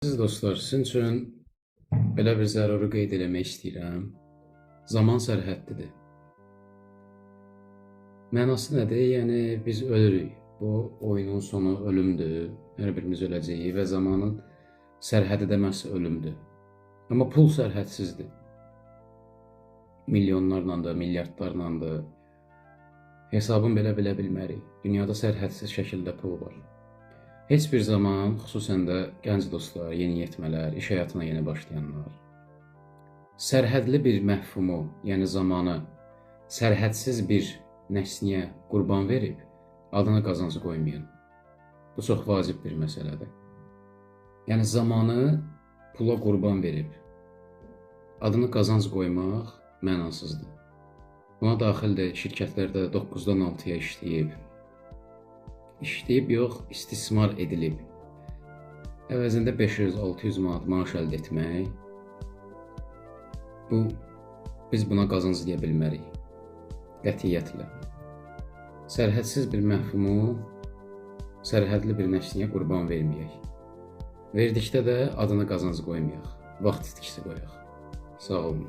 Əziz dostlar, sizin üçün belə bir zəruri qeyd eləmək istəyirəm. Zaman sərhədlidir. Mənası nədir? Yəni biz ölürük. Bu oyunun sonu ölümdür. Hər birimiz öləcəyik və zamanın sərhədi də məhz ölümdür. Amma pul sərhədsizdir. Milyonlarla da, milyardlarla da hesabını belə bilə bilmərik. Dünyada sərhədsiz şəkildə pul var. Heç bir zaman, xüsusən də gənc dostlar, yeniyetmələr, iş həyatına yeni başlayanlar, sərhədli bir məfhumu, yəni zamanı sərhədsiz bir nəsniyə qurban verib adına qazanc qoymayın. Bu çox vacib bir məsələdir. Yəni zamanı pula qurban verib adını qazanc qoymaq mənasızdır. Buna daxildir şirkətlərdə 9-dan 6-ya işləyib, yox, istismar edilib. Əvəzində 500-600 manat maaş əldə etmək, biz buna qazanc deyə bilmərik. Qətiyyətlə. Sərhədsiz bir məfhumu sərhədli bir nəsniyə qurban verməyək. Verdikdə də adına qazanc qoymayaq, vaxt itkisi qoyaq. Sağ olun.